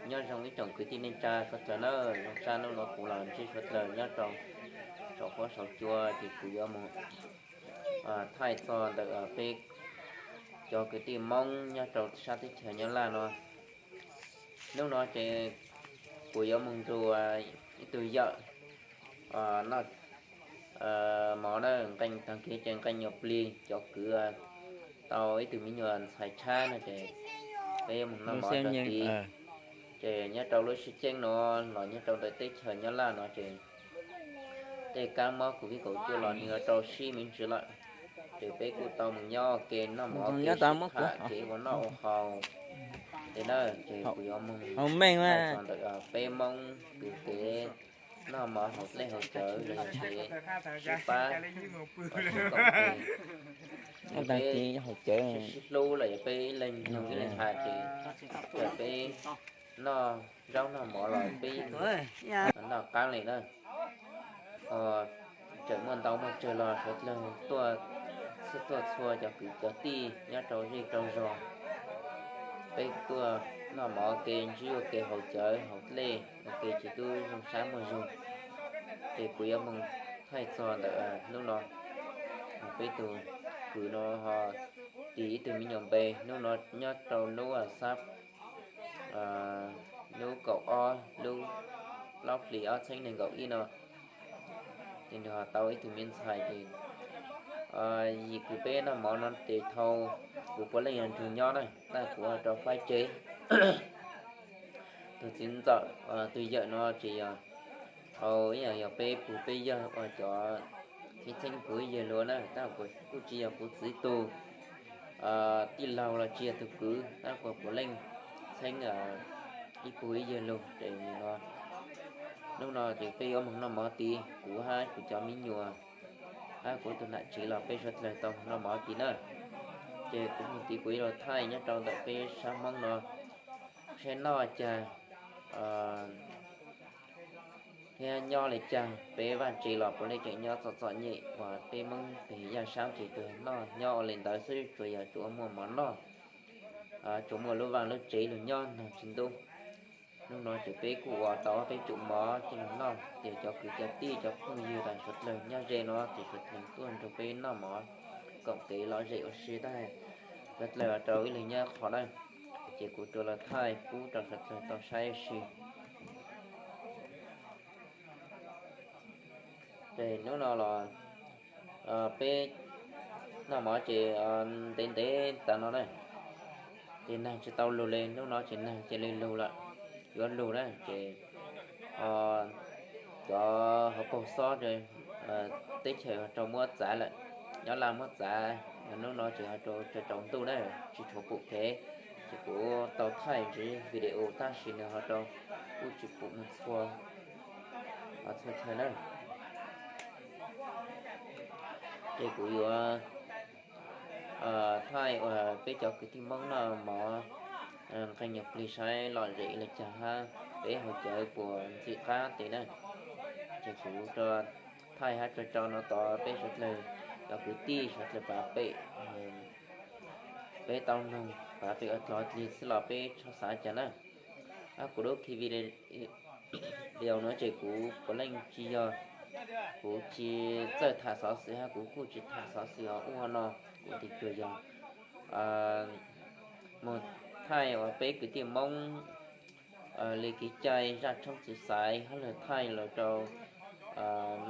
Nyob zoo ib tsoom kwv tij neej tsa suav dlawg na, zoo sab hnub no kuv los ntsib suav dlawg nyob rau saum huab saum cua ces kuv yuav mus thaij txog ntawm peb cov kwv tij Hmoob nyob rau sab teb chaws Nyab Laj no. Hnub no ces kuv yuav mus nrug ib tug yawm noj mov na, nqee tag kis ces nqee nyuag plig cov kwv tau ib tug me nyuam ntxhais tshab no ces peb yuav mus noj mov rau tid. Ces nyob rau lub sib ceeb no los nyob rau ntawm teb chaws Nyab Laj no ces tej kab mob Covid kaum cuaj los nws rau sib me ntsis lawm. Ces peb kuj tau mus nyob ua ke noj mov kev sib tham kev ua noj ua haus. Ces na ces kuv yuav mus thaij txog ntawm peb Hmoob tus kev noj mov haus dlej haus cawv los yog kev sib pab sib koom ces peb sib hlub los yog peb ib leeg nug ib leeg hais ces peb noj zaub noj mov los peb noj qab li na. Tseem muaj ntau muaj tsawg los suav dlawg tuaj, tuaj txhua cov kwv cov tij nyob rau zej rau zog, peb tuaj noj mov ua ke ntsib ua ke haus cawv haus dlej ua ke ces twb zoo sab muaj zog. Ces kuv yuav mus thaij txog ntawm hnub no peb tus kwv no ho tis ib tug me nyuam npe hnub no nyob rau lub xab lub kaum ob lub plaub hlis ob txhiab nees nkaum ib no. Ces nws ho tau ib tug me ntxhais ces yim kwv peb noj mov no ces thaum kuv puav leej yog nrug nyob na, tab kuv rau faib tsev. Tus txiv ntxawm tus yawm no ces yog, au, ib yam yog peb pug peb yawg ua cov txheeb txheeb pug ib yawg luag na, tab kuv kuj tsis yog kuv txiv tus tij laug los tsis yog tus kwv, tab kuv puav leej txheeb ib pug ib yawg luag ces no. Hnub no ces peb yuav moog noj mov tid, kuv hab kuv cov me nyuam hab kuv tus nam tsev los peb suav dlawg tau moog noj mov tid na. Ces kuv moog tid kuv yuav los thaij nyob rau ntawm peb sab Hmoob no saib noj cas thiab nyob li cas, peb vaj tsev los puav leej tseem nyob txom txom nyem uas peb Hmoob peg yaj saab ces tsuas noj nyob ua li ntawd xwb, tsuas yog tsuas muaj mov noj, tsuas muaj lub vaj lub tsev lug nyob nrog txiv ntub. Hnub no ces peb kuj ua tau peb tsum mov coj lug noj, ces cov kwv cov tij cov phooj ywg tas suav dlawg nyob ze no ces suav dlawg tuaj nrug peb noj mov koom kev lom zem ua si tag, suav dlawg rau ib leeg nyob qhov na. Ces kuv tsuas los thaij pub rau suav dlawg tau saib ua si. Ces hnub no los peb noj mov ces ntev ntev tas no na, ces neeg tsis tau lug li, hnub no ces neeg cia li lug lawm, yuav lug na ces cov hauv paug xob teb chaws ho rau muab txav lawm, nyob Laj muab txav, hnub no ces ho rau tsaus ntuj na, tsis tshuav pum kev, ces kuv tau thaij ntxiv video tab sis nws ho rau kuj tsis pum mus txhua, txhua chaw na. Ces kuv yuav thaij uas peb cov kwv tij Hmoob noj mov nqee nyuag plig saib lom zem li cas hab peb haus cawv puas ntxim qab tes na. Ces kuv thaij hab tso rau no tod peb suav dlawg cov kwv tij suav dlawg pav pem, peb tau noog pav pem ua dlog dlig xwb los peb txhob xav cas na. Hab kuv lub ki video no ces kuv puav leej tsis yog, kuv tsis txawj tham xov xwm hab kuv kuj tsis tham xov xwm ua no, kuv tis tsuas yog mus thaij uas peb kwv tij Hmoob li kev cai zaj tshoob txwv xaiv hab lug thaij lug rau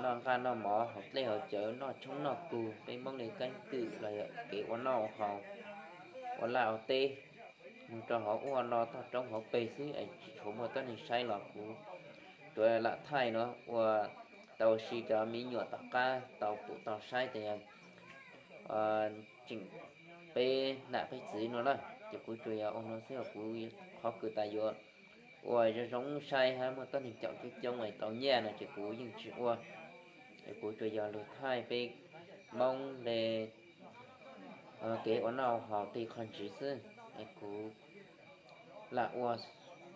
noj nqaj noj mov haus dlej haus cawv noj tshoob noj kug peb Hmoob li keeb kwm los yog kev ua noj ua haus ua laj ua teb mus rau hauv ua no toj roob hauv peg xwb es tsis tshuav muaj tuab neeg saib los kuv tsuas lam thaij no ua tau si cov me nyuam tom qab tau pum tau saib tas yog tseem peb nam peb txiv no na. Ces kuv tsuas yog ua no xwb, kuv qhov kws tas yuav ua zoo zoo saib hab muaj tuab neeg caum coob coob es tau nyiaj no ces kuv yeej tsis ua. Es kuv tsuas yog lug thaij peb Hmoob le kev ua noj haus tej qhov ntxiv xwb. Es kuv lam ua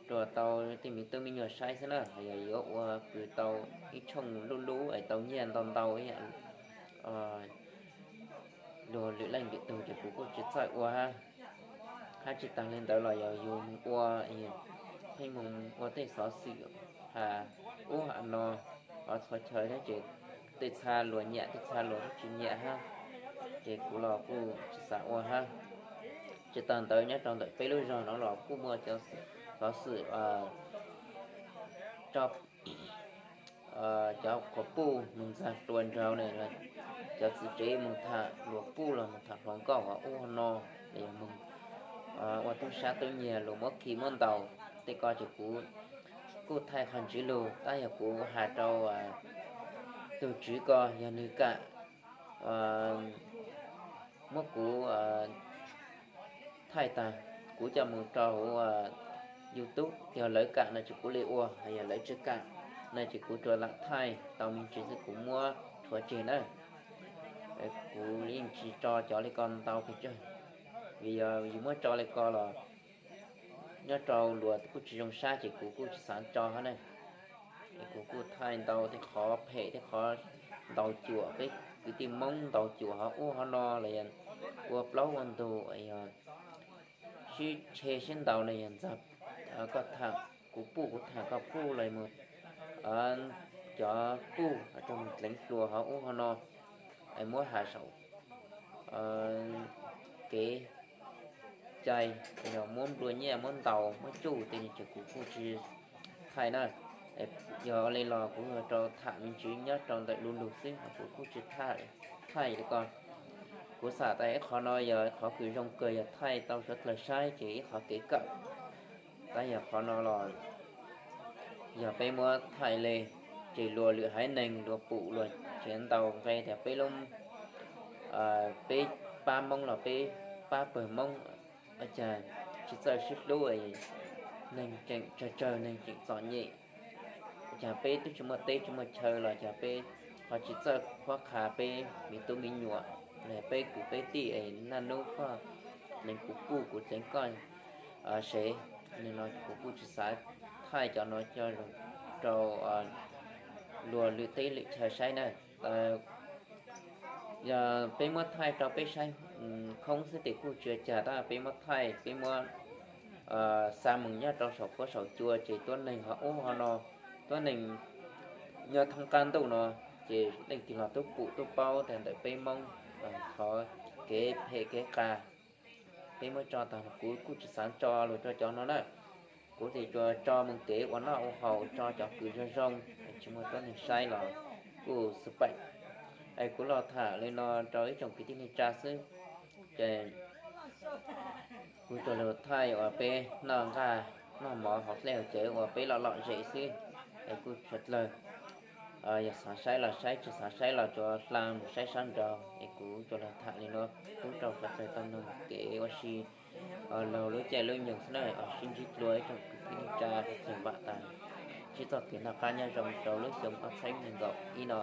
rua tau tej me tub me nyuam saib xwb na, yog yuav ua kws tau ib tshooj lub lub es tau nyiaj ntau ntau ib yam luag lwm leej lwm tug ces kuv kuj tsis txawj ua hab. Hab tsis taag le ntawd los yog yug ua pheej mus ua tej xov xwm has ub has no, qhov txhua chaw thiab ces tej txha luag nyiam tej txha luag tsis nyiam hab, ces kuv los kuj tsis xav ua hab. Tsis tas ntawd nyob rau ntawm peb lub zog no los kuj muaj cov xov xwm tso cov qhuas puj mus ntxag hlua nraug ne, cov txiv tsev mus tham luag puj los mus tham hluas nkauj ub no, los yog mus ua tub sab tub nyiag luag muab khi muab ntaus, tej ko ces kuv kuj thaij qhov ntsiv lug, tab yog kuv has rau tus tswv ko yog nws kam muab kuv thaij tag, kuv coj mus rau hauv YouTube, yog lawv kam no ces kuv li ua, yog lawv tsis kam no ces kuv tsuas lam thaij tau me ntsis xwb kuv muab rhuav tseg na. Kuv yeej tsis tso cov li ko ntau pes tsawg, vim yog yus muab tso li ko los nyob rau luag kuj tsis zoo sab ces kuv kuj tsis xav tso hab na. Es kuv kuj thaij ntau tej qhov phem tej qhov ntaus cuam peb kwv tij Hmoob ntaus cuam hov ub hov no los yog ua plaub ua ntug, yog sib tshe sib ntaus no yog ntxag koj tham kuv puj kuv tham koj puj los mus cov puj rau mus dleev hluas hov ub hov no, es muab has saum kev cai, yog muab nplua nyiaj muab ntaus muab tsuj tej no ces kuv kuj tsis thaij na. Yog li los kuv rau tham me ntsis nyob rau ntawm lu lug xwb, kuv kuj tsis thaij li ko. Kuv xam tas ib qhov no yog qhov kws zoo kawg yog thaij tau suav dlawg saib ces ib qhov kev kawm. Tab yog qhov no los yog peb muab thaij li ces luag lwm haiv neeg luag pum luag tsev ntaus nqe tias peb lub, peb pab Hmoob los peb pab pawg Hmoob, ua cas tsis txawj sib hlub, neeg tseem tsawg tsawg neeg tseem txom nyem, ua cas peb twb tsis muaj teb tsis muaj chaw los cas peb ho tsis txawj qhuab qha peb me tub me nyuam, peb kwv peb tij es naj nub koj dleev kuv puj kuv dleev koj sev. Nim no kuv kuj tsis xav thaij cov no coj rau luag lwm teb lwm chaw saib na. Yog peb muab thaij rau peb saib khoob xwb ces kuj tsis ua cas, tab peb muab thaij peb muab xa mus nyob rau saum fuab saum cua ces tuab neeg ho ub ho no, tuab neeg nyob thoob qab ntuj no ces leej twg los tub pum tub paub tas ntawm peb Hmoob qhov kev phem kev qas. Peb muab tso tag los kuv kuj tsis xav tso lus rau cov no na. Kuv ces tsuas tso mus kev ua noj ua haus tso cov kws zoo zoo, tsis muaj tuab neeg saib los kuj xwb paim. Es kuv los tham li no rau ib tsoom kwv tij neej tsa xwb, ces kuv tsuas lug thaij uas peb noj nqaj noj mov hauv dlej hauv cawv uas peb lom lom zem xwb, es kuj suav dlawg yog xav saib los saib, tsis xav saib los tsuas hla mus saib sab nraud. Es kuv tsuas lug tham li no pub rau suav dlawg tau noog kev ua si laug lub caij lub nyoog xwb na. Sib ntsib dlua ib tsoom kwv tij neej tsa suav dlawg npam tas, sib txoj kev noj qab nyob zoo rau lub xyoo ob txhiab nees nkaum ib no.